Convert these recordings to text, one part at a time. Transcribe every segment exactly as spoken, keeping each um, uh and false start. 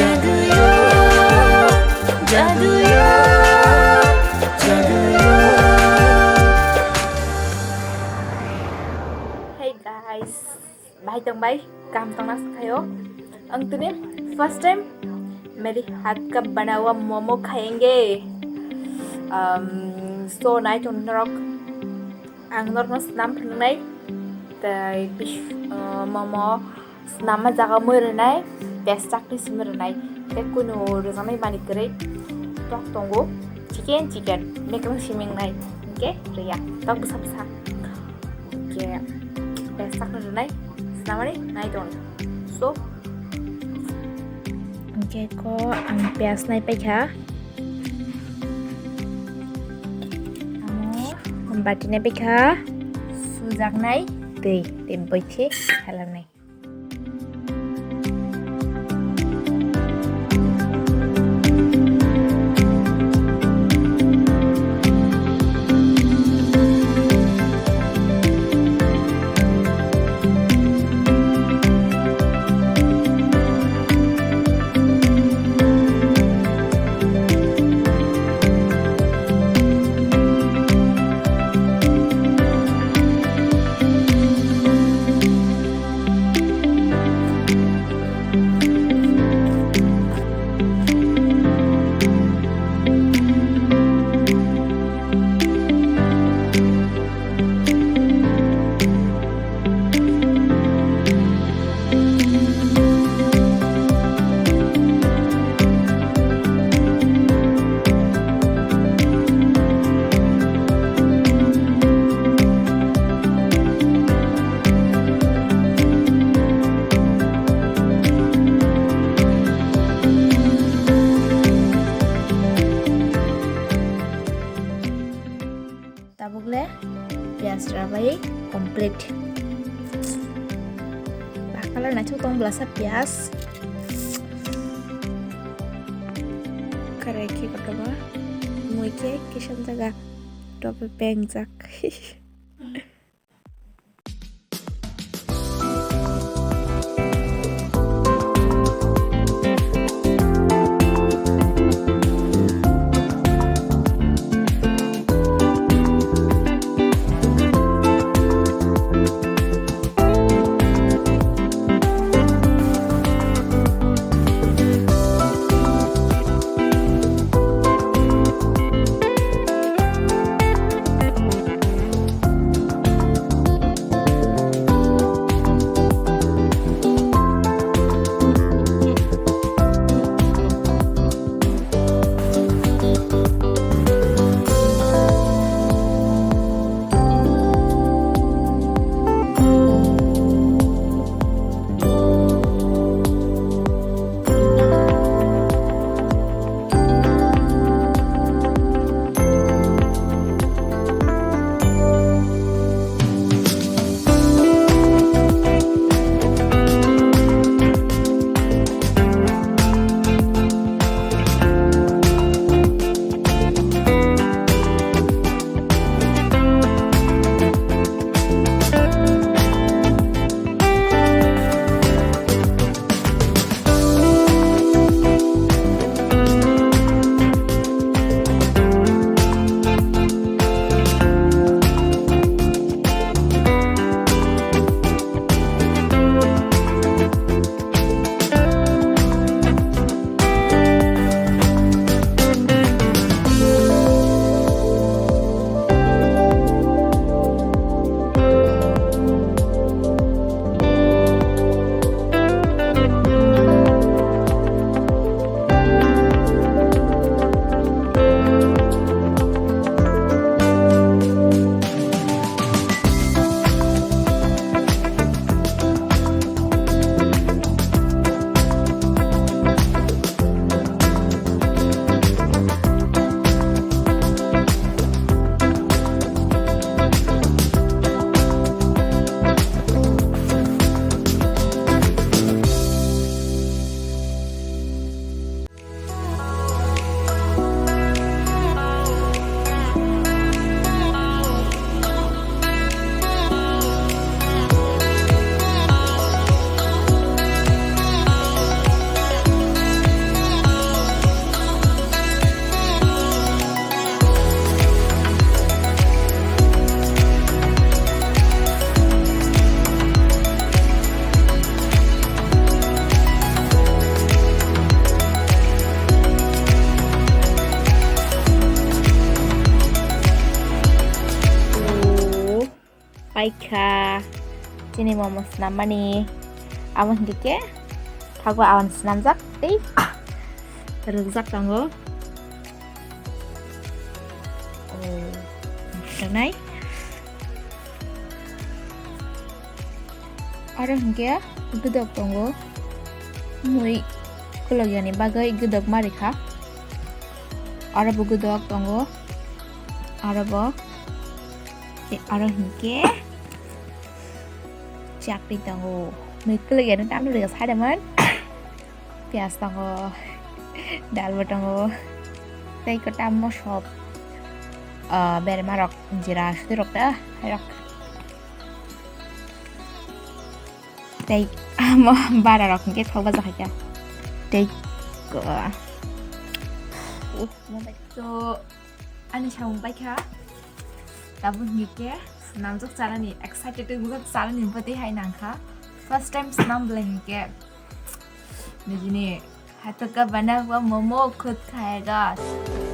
Hey guys, bahai tong bai, kaham tongna swkhaio. Ang tini first time meri hath ka bana hua momo khayenge. Um, so nai tong norok, ang norokno snam phunuknai, tai bis-, uh, momo snamma jaga mui rwnai, tei chakni simi rwnai, tei kunu rwjaknai mani kwrwi tok tongo, chicken, chicken, mekrwng simingnai, hwnkhe rwya, tok bwsa bwsa. Hwnkhe tei chakni rwnai, snamani nai tongo. So, hwnkhe ko ang piyaj nai paikha. Amo bati nai paikha. Sujaknai twi, tei boithi halanai. Tabuk le piyaj rabai complete. Bah, color naithok tong blasa piyaj. Kare khe kotoba mui khe kisan jaga tope pengjak. Paikha chini momo swnam mani. Abo hinkhe khe thakbo awan swnamjak tei rwkjak tongo. Oh, rwnai. Aro hinkhe gwdok tongo. Mui khulok yani bagwi gwdok ma rikha. Aro bo gwdok tongo. Aro bo. Tei aro hinkhe chakri tongo. Mui kwlwk ya no tamno rega saidaman. Piyaj tongo. Dal bo tongo. Tei kwtam mo sop, ah, berma rok, jira sudi rok ta, hai rok. Tei amo bara rok hinkhe thok bajak hai kha. Tei ko-, uh, mo bai. So, ani samung bai kha. Tabuk hinkhe swnamjak chanani, excited wngjak chanani bwtwi hai nang kha. First time swnam belai hinkhe nijini hato ka bana hua momo khud khayega.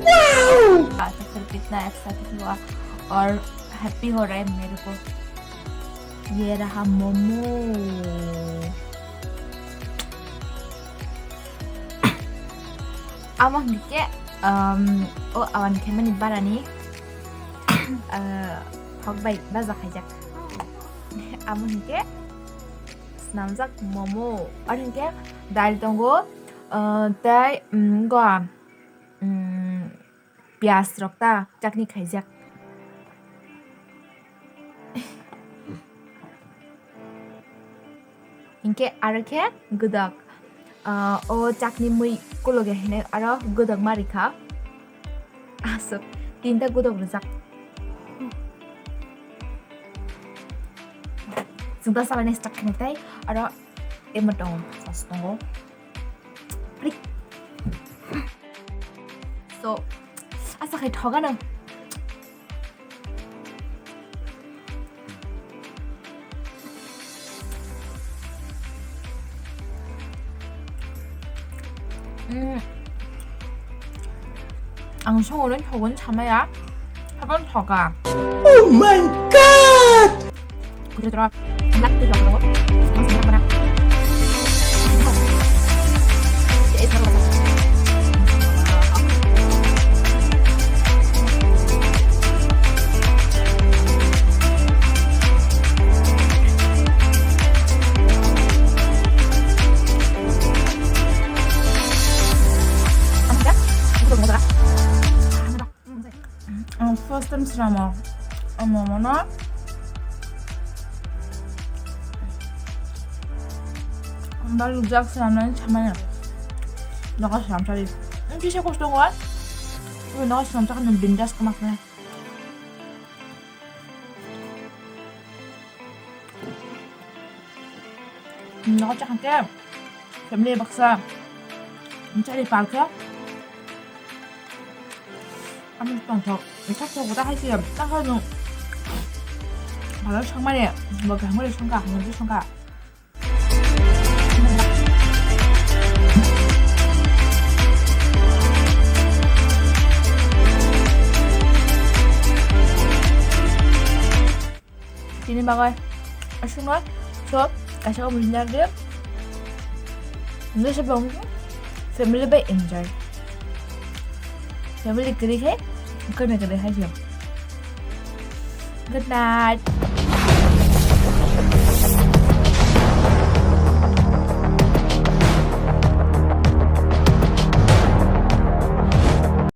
Wow! To phir kitna excited hua aur happy ho raha hai mere ko. Ye raha momo. Amo hinkhe, um, o awan khaimani barani, uh, thok bai baja khaijak. Amo hinkhe swnamjak momo. Aro hinkhe dal tongo, uh, tei, um, go, um, piyaj rok ta chutney khaijak. Hinkhe aro khe gwdok, ah, o chutney mui kolok ya hinwi aro gwdok ma rikha. Aswk, tinta gwdok rwjak. Chwng ta salai nai start khainai tei aro emo tongo, sauce tongo. Prik. So, asa khai thoga nang. Mm. Ang songo nang thogo ni samaya. Habang thoga. Oh my God! Ang first time swnamo, ang momo no. Ang bal rwjak swnamnani samaya. Nogo swnam sari. Ang kisa kosto ngwa. Nogo swnam sakha nang bindas kama khe. Nogo chakha khe family baksa chari pal khe. Ami tongthok, thok thok ta hai se, ta hai no. Bhalo songmani, bo kaham khe songkha, hamya khe songkha. Tini bagwi aswkno so kaisa omo hwnwi narwkdi. Hwnwi se bo family bai enjoy. Family kwrwi khe kwrwi kwrwi hai se. Good night.